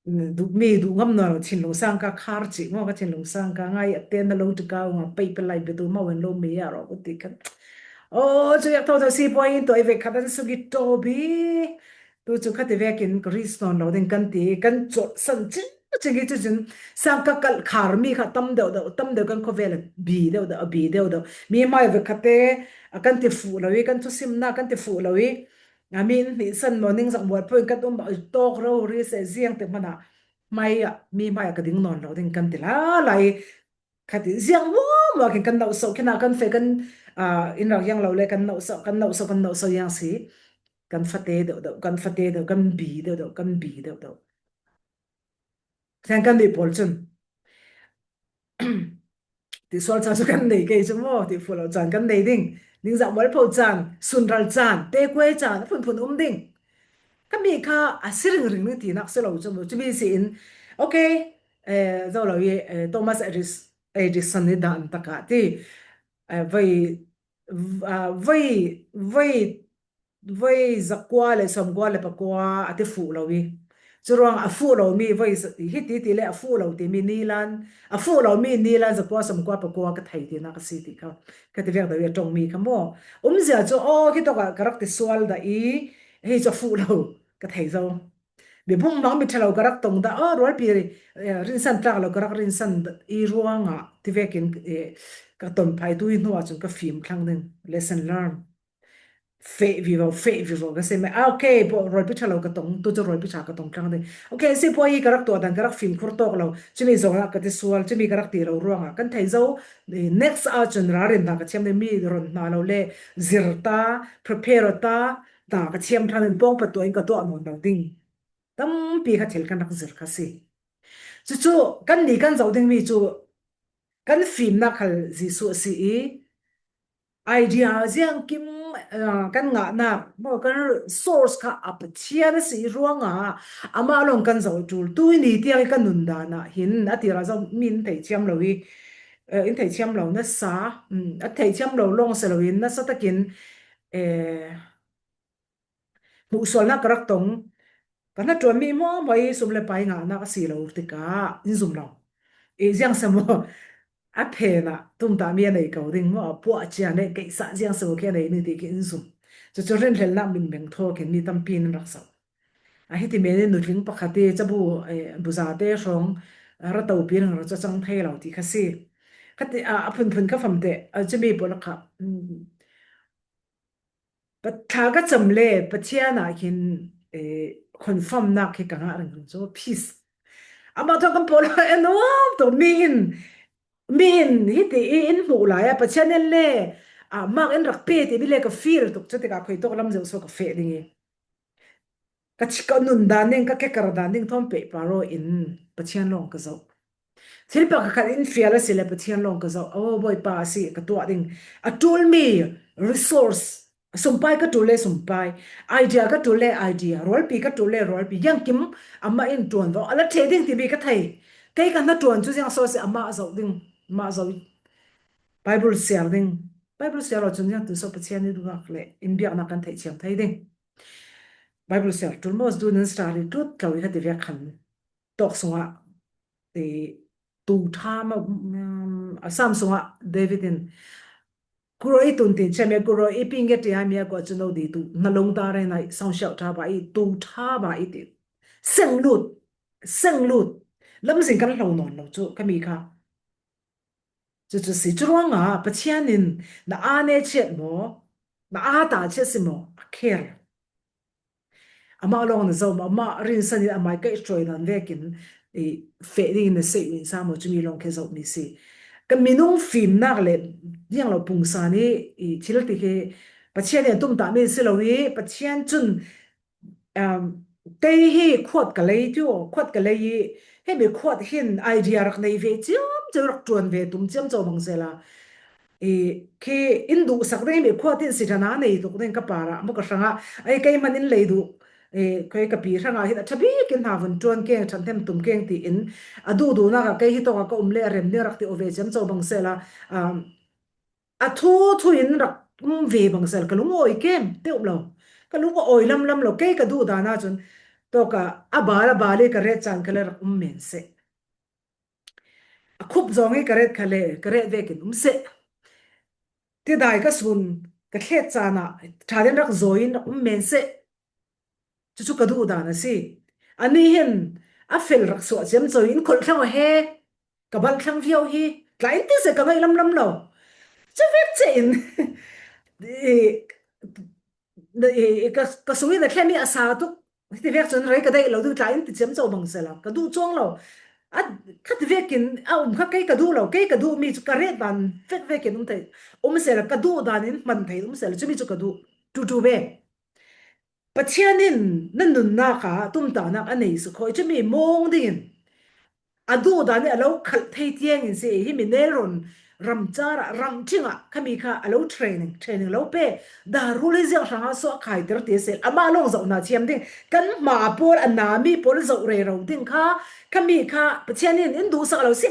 Duh mi duh ngam nawn lo, thinlung sang ka khar chi ngo ka thinlung sang ka ngai a ten na lo tu ka nga pei pe lai be tu ma wen lo me ya ro ko ti kan. O, chu yak tho tho si poi in to i vek khat an su gi to bi. Tu chu khat i vek in ka ris nawn lo ding kan ti, kan chot san chin, chin gi chu chin. Sang ka kal khar mi kha tam deuh deuh, tam deuh kan kho vel a bi deuh deuh, a bi deuh deuh. Mi mai vek khat te, a kan ti fu lo i, kan thu sim na kan ti fu lo i. A min ni san mo ning zak mual poi kan um a tok ro ri se ziang te mana. Mai a, mi mai a ka ding nawn lo ding kan ti la lai. Khat i ziang mo mo kin kan nau so kina kan fe kan, a, in rak yang lo le kan nau so, kan nau so, kan nau so yang si. Kan fate deuh deuh, kan fate deuh, kan bi deuh deuh, kan bi deuh deuh. Thiang kan dih pawl chun. Ti sual cha chu kan nei kei chu maw, ti fu lo chan kan nei ding. Ning zak mual pho chan, sun ral chan, te kuai chan, a phun phun um ding. Ka mi kha a si ring ring ni ti nak se lo chu maw, chu mi si in. Okay, eh, zo lo ye, eh, Thomas Edis-, Edison ni dan taka ti. Eh, voi, v-, ah, voi, voi voi zakua le sawmkua le pakua a ti fuh lo i. Churuang a fuh lo mi voi sa-, hiti ti le a fuh lo ti mi nilan, a fuh lo mi nilan zakua sawmkua pakua ka thei ti na ka si ti kha. Ka ti vek da i a tong mi kha maw. Um zia chu, aw, ki tawk a ka rak ti sual da i, hei chu a fuh lo ka thei zo. Mi bum mang mi ṭha lo ka rak tong da, aw, rualpi, eh, rinsan tlak lo ka rak rinsan da i ruang a ti vekin, eh, ka ton phai tu i hnu a chun ka fim thlang ding, lesson learn. Feh vivo, feh vivo ka si mai. Ah, okay, bo, rualpi ṭha lo ka tong, tu chu rualpi ṭha ka tong tlang ding. Okay, si poi ka rak tuah dan, ka rak fim khur tawk lo. Chumi zawng ah ka ti sual, chumi ka rak ti lo ruang a. Kan thei zo, eh, next a chun ralrin dan ka thiam ding, mi ron hna lo le, zir ta, prepare ta, dan ka thiam thlang ding, pawng patuah in ka tuah nawn lo ding. Tampi kha thil kan rak zir kha si. Chu chu, kan ni kan zoh ding mi chu, kan fimnak khal Jesuh a si i, idea ziang kim, ah, kan ngahnak, maw, kan source kha a Pathian a si ruangah, amah lawng kan zoh tul. Tui ni tiang i kan nun dan ah hin, a tira zong mi in thei thiam lo i, eh, in thei thiam lo nasa, mm, a thei thiam lo lawng si lo in, nasa takin, eh, hmuhsualnak ka rak tong. Ka hnaṭuan mi hmuahhmuah i sum le pai ngahnak a si lo tikah in zum lo. I ziang se maw? A phen ah tumtah mi a nei ko ding maw? A puah cia le keisah ziang se maw khi a nei ni ti khi in zum. Cucu rinhlelnak min meng thaw khin mi tampi in rak zoh. A hiti men in nutling pakhat i cabu, eh, buzate hrawng, a ra topi ring rak cacang thei lo ti kha si. Khati, a, a phunphun kha famte, a cumi pawl kha, mm, Pa-, thla ka cam le Pathian ah khin, eh, confirm nak khi ka ngah ringring cu peace. Amah thawh kan pawl a nuam tuk mi in, mi in hiti i in hmuh lai ah Pathian in le, ah, mak in rak pe ti mi le ka feel tuk cu tikah khoi tawk lam zoh so ka feh ding i. Ka chi ka nun dan ding, ka kekar dan ding thawn peh paro in Pathian lawng ka zoh. Thil pakhat in fial a si le Pathian lawng ka zoh. Aw, Bawipa a si ka tuah ding. A tul mi resource. Sumpai ka tul le sumpai. Idea ka tul le idea. Rualpi ka tul le rualpi. Yang kim amah in tuan vawh. A la thei ding ti mi ka thei. Kei ka na tuan cu ziang so si amah zoh ding. Amah zoh. Bible siar ding. Bible siar lo cun ziang tu so Pathian ni duhnak le in biaknak kan theih chiam thei ding. Bible siar tul maw, tu nan study tut lo i kha ti vek khan tawk sungah, i, tu ṭha ma, um, a Sam sungah David in, "Kuro i tun tin, cheme kuro i ping nge tia mi a kua chu no di tu, na long ta re nai, sound shout ṭha ba i, tu ṭha ba i ti. Seng lut, seng lut. Lamzin kan hlo nawn lo cu, ka mi kha." Cucu si. Curuangah Pathian in na aa ne chiat maw, na aa ta chiat si maw, a kher. Amah lawng na zoh maw, amah rinsan in amah kaih hruai dan vekin, i, feh ding in na sei in sa maw, cumi lawng khi zoh mi si. Kan minung fimnak le diang lo pungsan i, i, thil ti khi Pathian in tumtah mi si lo i, Pathian cun, um, kei hi khuat ka lei ti aw, khuat ka lei i, hemi khuat hin idea rak nei ve ciamco, rak ṭuan ve tum ciamco bang sela, i, khi in duhsak ding, hemi khuat in si ṭhan a nei tuk ding ka par ah, maw ka hrangah, ei, kei hman in lei duh, i, kei ka pi hrangah hin a ṭha bik in hna vun ṭuan keng, ṭhan hnem tum keng tiin a duhduhnak ah kei hi tawk ah ka um le a rem ding rak ti aw ve ciamco bang sela, um, a thu thu in rak um ve bang sel, ka lung a awi kem te um lo. Ka lung a awi lam lam lo, kei ka duh dan ah cun tawk ah a bal a bal i ka ret caan kha le rak um men seh. A khup zong i ka ret kha le, ka ret vekin um seh. Tidai ka sun, ka thlet caan ah ṭha den rak zawi in rak um men seh. Cucu ka duh dan a si. Ani hin a fel rak suah ciamco in kholh thlang aw he, ka balh thlang viau hi, tla in ti seh ka ngaih lam lam lo. Cu vek cein, i, i, i, ka, ka sung in a thlem i a sa tuk, ti vek cun rei ka daih lo duh, tla in ti ciamco bang sela, ka duh cuang lo. A, khat vekin a um kha kei ka duh lo, kei ka duh mi cu ka ret dan vek vekin um thei, um sela ka duh dan in hman thei, um sela cumi cu ka duh. Tutu ve. Pathian in na nunnak ah tumtahnak a nei si kho i, cumi mawng dingin a duh dan i a lo khalh thei tiang in si i, himi Nelrawn ramcar ah, ramṭhing ah khami kha a lo training, training lo pe. Dah rul hi ziang hrangah suah khaiter ti a si. Amah lawng zoh hna thiam ding. Kan hma pawl, a na mi pawl zoh rero ding kha, khami kha Pathian in in duhsak lo si.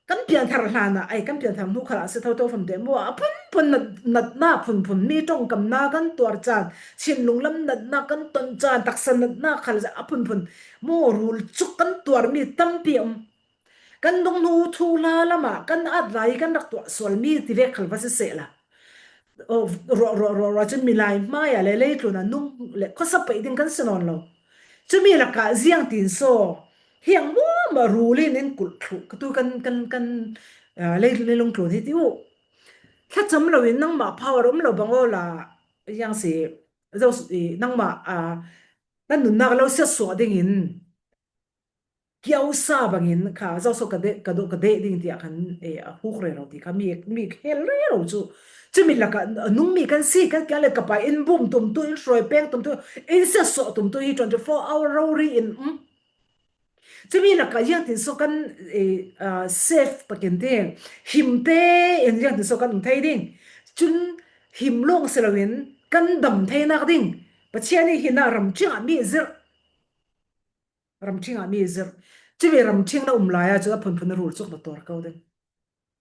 Kan pianthar hlan ah, ai, kan pianthar hnu khal ah si tho tho fam te maw, a phunphun nat, natna phunphun, mi ṭongkamnak kan tuar caan, thinlung lam natnak kan ton caan, taksa natnak khal a phunphun maw, rul cuk kan tuar mi tampi a um. Kan dung hnu thuhla lam ah kan at lai i kan rak tuah sual mi ti vek khal va si sehla. Aw, ruah, ruah, ruah, ruah cun milai hmai ah le leitlun ah nung le khuasa paih ding kan si nawn lo. Cumi lakah ziang tin saw, hiang muam ah rul in in kulh thluh, ka tu kan, kan, kan, ah, lei, leilung tlun hi ti uh. Thlacam lo in nangmah power um lo bang awla, yang si, zo, i, nangmah, ah, nan nunnak lo siatsuah ding in, kiausa bangin kha, zoso ka deh, ka dawh, ka deh ding tiah khan, eh, a huk rero ti kha mi, mi hel rero cu. Cumi lakah, a nungmi kan si, kan kia le ka pai in bum tumtu, in hruai peng tumtu, in siatsuah tumtu hi twenty-four hour rori in, um. Cumi lakah ziangtin so kan, eh, ah, safe takin ti, him te in ziangtin so kan um thei ding. Cun him lawng si loin kan dam theinak ding Pathian i hinah ramṭhing ah mi zirh. Ramṭhing ah mi zirh. Cumi ramṭhing na um lai ah cun a phunphun a rul cuk na tuar ko ding.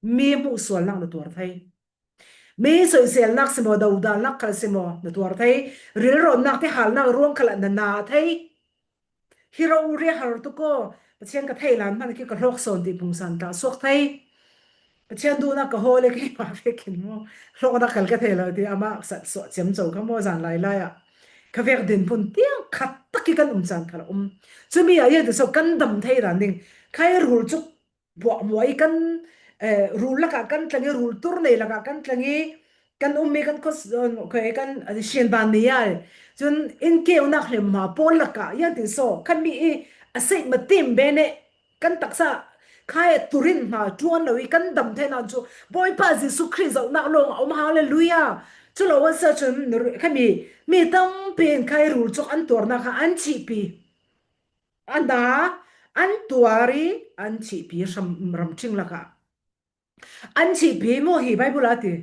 Mi hmuh sualnak na tuar thei. Mi soiselnak si maw, dodalnak khal si maw, na tuar thei. Rilrawtnak, tihalnak ruang khal ah na na thei. Hi rori a har tuk aw, Pathian ka thei lan hmanh khi ka hlawk sawn ti pungsan tla suak thei. Pathian duhnak ka haw le keimah vekin maw, hlawknak khal ka thei lo ti amah sat suah ciamco kha maw, zan lai lai ah. Ka vek dinhmun tiang khat tak i kan um caan khal a um. Cumi ah ziangtin so kan dam thei dan ding. Khai rul cuk buahmuah i kan, eh, rul lakah kan tlang i, rul tur nei lakah kan tlang i, kan um i kan khua, eh, kan, eh, sian dan nei ai. Cun in keunak hlimhma pawl lakah ziangtin so kan mi i a seih ma tim ben e, kan taksa khai a turin hna ṭuan lo i kan dam theinak cu Bawipa Jesuh Khrih zohnak lawng a um. Hallelujah! Cu lo an si ahcun khami mi tampi in khai rul cuk an tuarnak kha an chihpi. A na, An tuar i an thihpi ram, ramṭhing lakah. An thihpi maw hi Bible a ti.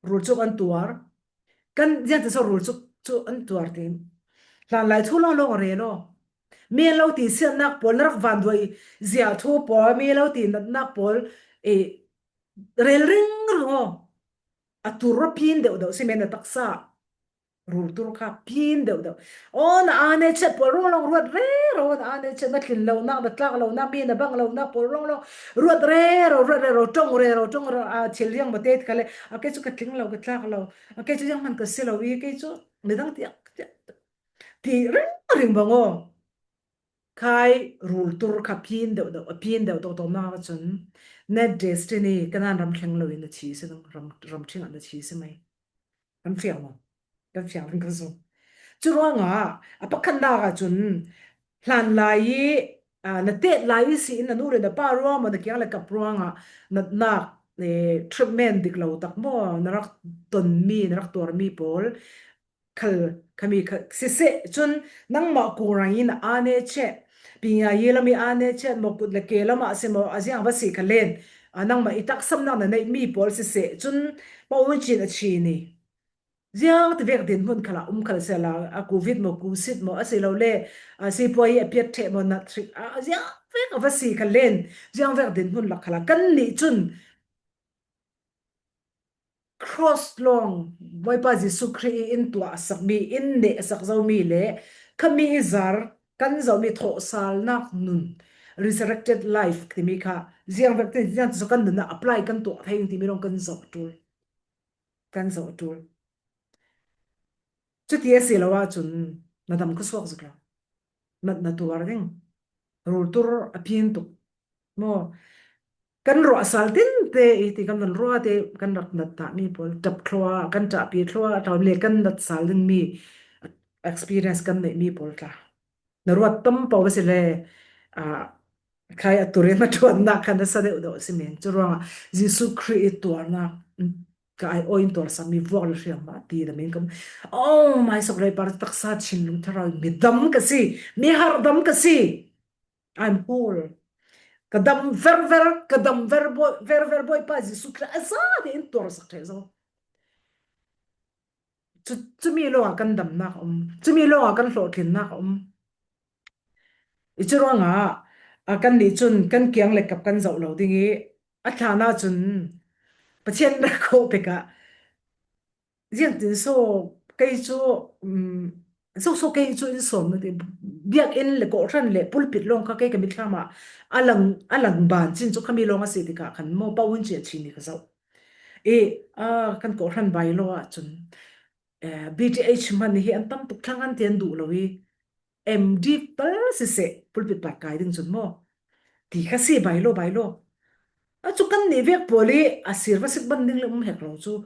Rulchuk an tuar. Kan ziang ti saw rulchuk chu an tuar ti. Hlanlai thu lawnglawng a rel aw. Mi an lo ti siatnak pawl, na rak vanduai zia thu pawl, mi an lo ti natnak pawl, eh, rel ringring aw. A tur a pin deuhdeuh si men na taksa. Rul tur kha pin deuhdeuh. Aw, na ane chet pawl ronglawng ruat rero, na ane chet na tlin lonak, na tlak lonak, mi na bang lonak pawl ronglawng ruat rero, ruat rero, ṭong rero, ṭong rero, a thil liang mate kha le, a kei chu ka tling lo, ka tlak lo, a kei chu ziang man ka si lo i, kei chu midang tiak, tiak, ti ringring bang aw. Khai rul tur kha pin deuhdeuh, a pin deuhdeuh tawh nak cun, na destiny, Kanaan ram thleng lo in na thi si ding, ram, ramṭhing ah na thi si mai. Kan fiang maw? Kan fiang ding ka zong. Cu ruangah, a pakhatnak ah cun, hlanlai i, aa, na tet lai i si in na nu le na pa ruang maw, na kiang le kap ruangah, natnak, eh, treatment dik lo tak maw, na rak tonmi, na rak tuarmi pawl, khal khami kha siseh cun nangmah kung rang in aa ne cheh, pinga yi lam i aa ne cheh, maw kut le ke lamah si maw, a ziang va si kha len, a nangmah i taksamnak na neihmi pawl siseh cun, Pau Win Chin a chin i. Ziang ti vek dinhmun khalah um khal sela, a covid maw, kusit maw, a si lo le, a sipuai a piat ṭheh maw, nat ṭhik, a ziang vek a va si kha len, ziang vek dinhmun lak khalah kan nih cun, cross lawng Bawipa Jesuh Khrih i in tuahsakmi, in nehsak zomi le khami i zar kan zohmi thawhsalnak nun, resurrected life timi kha ziang vek tin, ziang tisaw kan nun ah apply kan tuah thei ding timi lawng kan zoh ṭul. Kan zoh ṭul. Cuti a si lo ahcun na dam khuasuak zuk lo. Na, na tuar ding. Rul tur a pin tuk. Maw, kan ruah sal tinte i ti kan van ruah te kan rak nat tahmi pawl, ṭap thlua, kan ṭahpi thlua, ṭhau le kan nat sal dingmi experience kan neihmi pawl tla. Na ruat tam paoh a si le, ah, khai a turin hnaṭuannak kha na sa deuhdeuh a si men. Cu ruangah Jesuh Khrih i tuarnak, mm, ka ai aw in tuar sami vuak le hriam mah ti na men kam. Oh, my soul, lei par taksa thinlung thlarau, mi dam ka si, mi har dam ka si. I'm whole. Ka dam verver, ka dam ver bawi, verver Bawipa Jesuh Khrih a zate in tuar sak ṭheh zo. Cu, cumi lawngah kan damnak a um. Cumi lawngah kan hlawhtlinnak a um. I cu ruangah, a, kan nih cun kan kiang le kap kan zoh lo ding i, a thlan ahcun Pathian rak khawh tikah, ziangtin so kei cu, um, so, so kei cu in sawm na ti, biakinn le kawhhran le pulpit lawng kha kei ka mitthlam ah a lang, a lang ban cin cu khami lawng a si tikah khan maw Pau Win Chin a chin i ka zoh. I, a, kan kawhhran bylaw ahcun, eh, B T H hman hi an tam tuk thlang an ti an duh lo i, M D tal siseh, pulpit pat kai ding cun maw? Ti kha si bylaw, bylaw. A cu kan nih vek pawl i a sir va sik ban ding le um hek lo cu.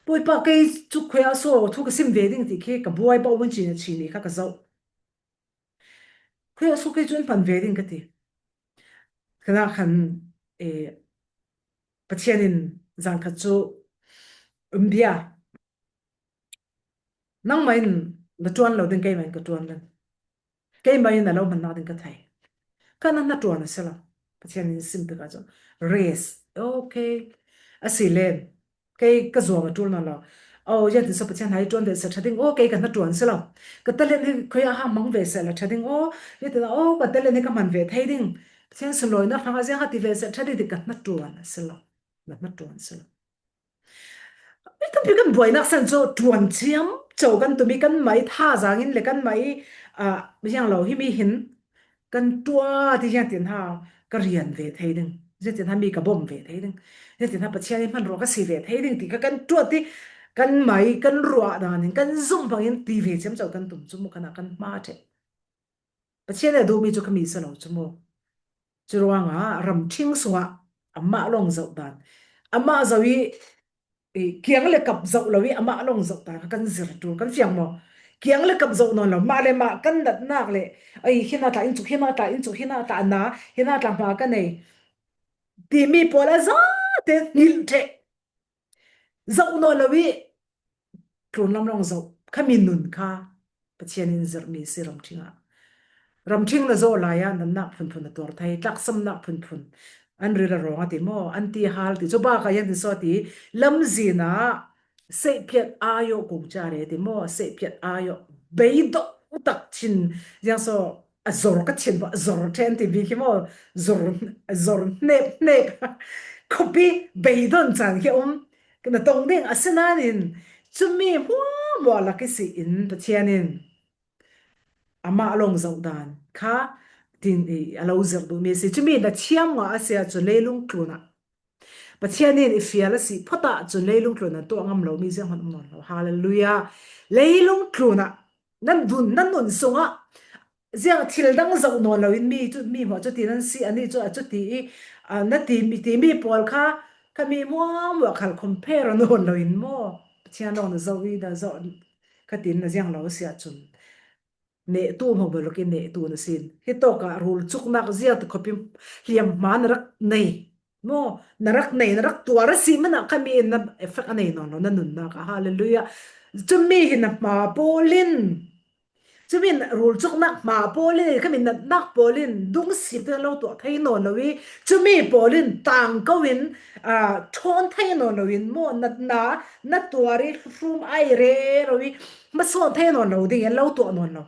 Bawipa kei cu khuia so thu ka sim ve ding ti khi ka buai Pau Win Chin a chin i kha ka zoh. Khuia so kei cu in hman ve ding ka ti. Khanah khan, eh, Pathian in zan khat cu um bia. Nangmah in na ṭuan lo ding, keimah in ka ṭuan ding. Keimah in na lo hmannak ding ka thei. Kha na hnaṭuan a si lo. Pathian in sim tikah cun, rest. Okay. A si len. Kei ka zuam a ṭul nawn lo. Oh, ziangtin so Pathian hai ṭuan ve seh ṭha ding. Oh, kei ka hnaṭuan si lo. Ka talent hi khuia ha hmang ve seh la ṭha ding. Oh, ziangtin, oh, ka talent hi ka hman ve thei ding. Pathian sunlawinak hrangah ziang ha ti ve seh ṭha ding ti ka hnaṭuan a si lo. Na hnaṭuan si lo. Mi tampi kan buainak san cu ṭuan thiam co kan tum i kanmah i thazaang in le kanmah i, ah, ziang lo himi hin kan ṭuat i ziangtin ha ka rian ve thei ding, ziangtin ha mi ka bawm ve thei ding, ziangtin ha Pathian i hmanrua ka si ve thei ding ti kha kan ṭuat i kanmah i kan ruah dan in kan zumh bangin ti ve thiam co kan tum cu mukhan ah kan hma ṭheh. Pathian a duhmi cu khami si lo cu maw? Cu ruangah ramṭhing sungah amah lawng zoh dan, amah zoh i, i kiang le kap zoh lo i amah lawng zoh dan kha kan zir ṭul kan fiang maw? Kiang le kap zoh nawn lo, mah le mah kan natnak le, ei, hina tla in cuk, hina tla in cuk, hina tla na, hina tla hma ka nei timi pawl a zate ngilh ṭheh. Zoh nawn lo i tlunlam lawng zoh. Khami nun kha Pathian in zirhmi si ramṭhing ah. Ramṭhing na zawh lai-ah natnak phunphun a tuar thei, tlaksamnak phunphun. An ril a rawng a ti maw? An ti hal ti. Cu bakah hian ti saw ti, lamzin ah seihphiat aiawh kung cia re ti maw? Seihphiat aiawh beidawh tak chin ziang saw a zor ka chin, a zor ṭhen ti bik hi maw? Zor, zor hnep hnep. Khuapi beidawh chan khi um. Na tong ding a si nain cumi hmuahhmuah lak i si in Pathian in amah lawng zoh dan kha tin i a lo zirh duhmi a si. Cumi na thiam ngah a si ahcun leilung tlunah Pathian in i fial a si phawt ahcun leilung tlunah tuah ngam lomi zianghman um nawn lo. Hallelujah. Leilung tlunah nan dun, nan nun sungah ziang thil dang zoh nawn loin mi cu, mi hmuah cuti nan si, ani cu a cuti i, a, na ti, mi, ti mi pawl kha, kha mi hmuahhmuah khal compare nawn loin maw? Pathian lawng na zoh i, na zoh ka tin na ziang lo a si ahcun nehtu hmang bawluk in nehtu na sin. Hi tawkah rul cuknak ziang ti khawpi hliam hma na rak nei. Maw, na rak nei, na rak tuar a si manah kha mi in na effect a nei nawn lo, na nunnak ah. Hallelujah. Cumi hi na hma pawl in, cumi rul cuknak hma pawl in, khami natnak pawl in, dungsip te lo tuah thei nawn lo i, cumi pawl in tangko in, aa, ṭhawn thei nawn lo in, maw, natna, na tuar i hrum ai rero i, hmasawn thei nawn lo ding in lo tuah nawn lo.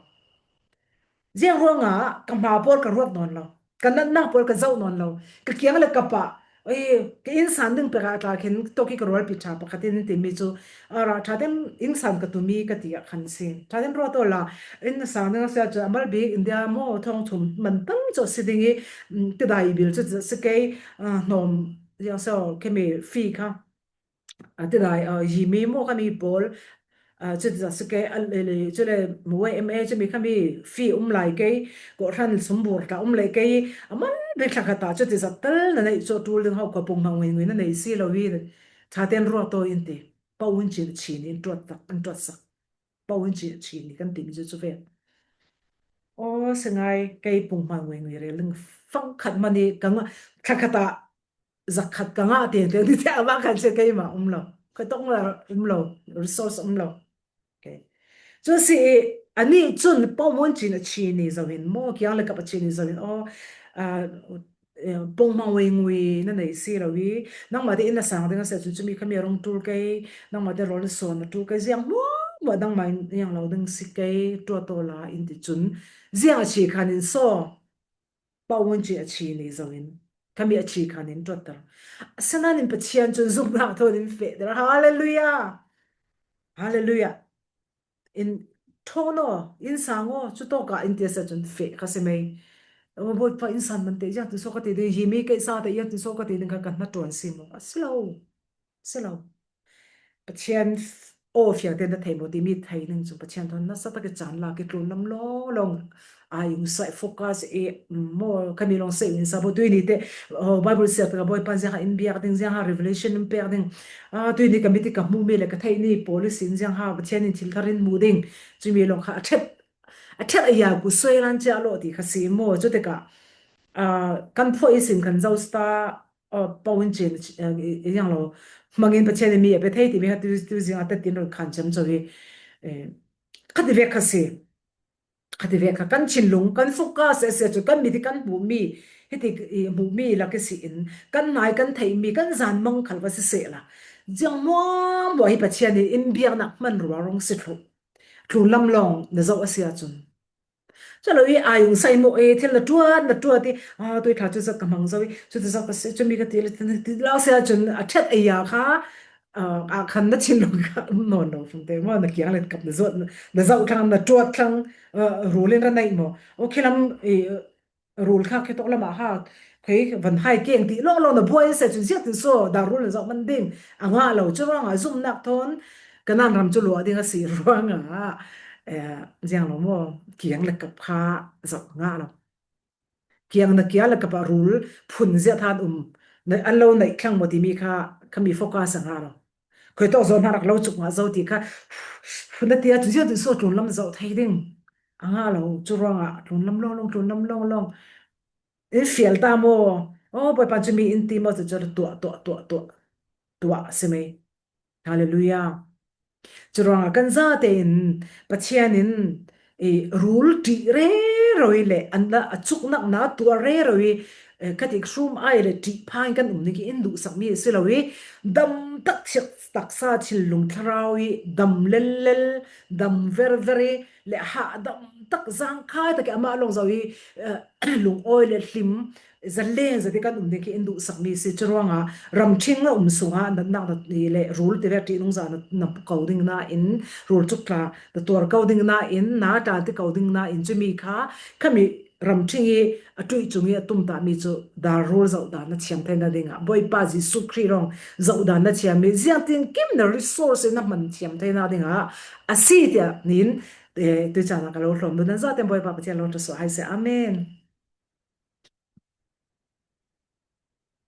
Ziang ruangah ka hma pawl ka ruat nawn lo, ka natnak pawl ka zoh nawn lo, ka kiang le ka pah, ei, ka innsang ding pek ah tla khin tawk i ka rualpi ṭha pakhat in timi cu, a, ra ṭha ten innsang ka tumi ka ti ah khan si. Ṭha ten ruat awla, innsang ding a si ahcun a mal bik India maw thawng thum man tam cu a si ding i, mm, tidai bil cu a si kei, a, hnawm, ziang so, khami fee kha. A, tidai, a, yimi maw khami pawl, a, cuti zat si kei, a, le, le, cu le, maw M A cumi khami fee um lai kei, kawhhran sumbur tla um lai kei, a mal bik thlakhat ah cuti zat tal na neih cu a ṭul ding hau kha pung hmang ngui ngui na nei si lo i, ṭha ten ruat aw in ti. Paul in chin a chin in ṭuat tak, an ṭuat sak. Paul in chin a chin i kan timi cu cu ve. Aw, si ngai, kei pung hmang ngui ngui rel ding fang khat mani ka ngah, thlakhat ah zakhat ka ngah teng teng ti te a va kan che keimah um lo. Ka tong la um lo, resource um lo. Okay. Cu si i, ani cun Paul in chin a chin i zohin maw, kiang le kap a chin i zohin, aw, a, eh, pung hmang ngui ngui na nei si lo i, nangmah te in na sang ding a si ahcun cumi khami a rung ṭul kei, nangmah te rawl na sawn na ṭul kei, ziang hmuahhmuah nangmah in ziang lo ding si kei, ṭuat aw la in ti cun, ziang a chi khan in saw, Paul in chin a chin i zohin, khami a chi khan in ṭuatter. Asinain Pathian cun zumhnak thawn in fehter. Hallelujah! Hallelujah! In ṭhawn aw, innsang aw, cu tawkah in ti a si ahcun feh kha si mei. Aw, Bawipa, innsang man te, ziang tin so ka ti ding, yimi kei sa te, ziang tin so ka ti ding kha ka hnaṭuan si maw? A si lo. Si lo. Pathian f-, aw fiang te na thei maw timi thei ning cu Pathian thawn nasa tak i caan lak i tlun lam lawng lawng. Ai, um, sai focus e, maw, khami lawng sei in sa bo, tuini te, oh, Bible siar taka Bawipa ziang ha in biak ding, ziang ha revelation in pek ding. Ah, tuini ka mit i ka hmu mi le ka theih ni policy in ziang ha Pathian in thil thar in hmu ding. Cumi lawng kha a ṭhet, a ṭhet a ya ku suai lan cia lo ti kha si maw. Cutika, ah, kan phuah i sin kan zo sta, ah, Paul in chin, ah, i, i ziang lo. Hmangin Pathian in mi a pe thei ti mi kha tu, tu zing a tet tin run khan cem co hi. Eh, kha ti vek kha si. Kha ti vek kha kan thinlung, kan focus a si cu kan mit i kan hmuhmi, hiti i hmuhmi lak i si in, kan nai kan theihmi, kan zan mang khal va si sehla. Ziang hmuahhmuah hi Pathian in in biaknak hman rua rung si thluh. Tlun lam lawng na zoh a si ahcun. Cu lo i ai ung sai maw e, thil na ṭuat, na ṭuat i, ah, tui thla cu zat ka hmang zo i, cu zat ka si, cumi ka ti le, ti lo si ahcun a ṭhet a ya kha, ah, ah khan na thinlung kha um nawn lo fung te maw, na kiang le kap na zuat, na, na zoh thlang, na ṭuat thlang, ah, rul in ra naih maw? Aw, khi lam i, rul kha khi tawk lamah ha, khei van hai keng ti lawng lawng na buai se cun ziak tin so, dah rul na zoh man ding, a ngah lo cu ruangah zumhnak thawn, Kanaan ram cu luah ding a si ruangah, eh, ziang lo maw, kiang le kap kha zoh ngah lo. Kiang na kiang le kap ah rul phun ziah than um, na, an lo naih thlang maw timi kha, khami focus a ngah lo. Khoi tawk zawn hna rak lo cuk ngah zo ti kha, phun na ti ahcun ziah tin so tlun lam zoh thei ding. A ngah lo, cu ruangah tlun lam lawng lawng, tlun lam lawng lawng. In fial ta maw? Oh, Bawipa cu mi in ti maw? Cu cu tuah, tuah, tuah, tuah, tuah si mei. Hallelujah. Cu ruangah kan zate in Pathian in i rul ṭih rero rero i le an la a chuknakna tuar rero i, eh, ka dik hrum ai le ṭih phang kan um ding hi in duhsak mi si lo i, dam tak thiak taksa thinlung thlarau i, dam lel lel, dam ver ver i, le ha dam tak zang khai tak i ama long zo i, eh, lungawi le hlim, zalen zati kan um ding hi in duhsak mi si. Churuanga ramṭhing na um sunga natnak na i le rul ti ve ṭihnungza na, na ko ding na in, rul chuk tla na tuar ko ding na in, na tla ti ko ding na in, chumi kha khami ramṭhing i a ṭuih chung i a tumta mi chu dar rul zoh dan na thiam theina dinga Bawipa Jesu Khrih rong zoh dan na thiam mi, ziangtin kim na resource i na hman thiam theina dinga a si tia nin, eh, tuichana ka lo hlawm dun nan zaten Bawipa Pathian lo ṭha suah hai se. Amen.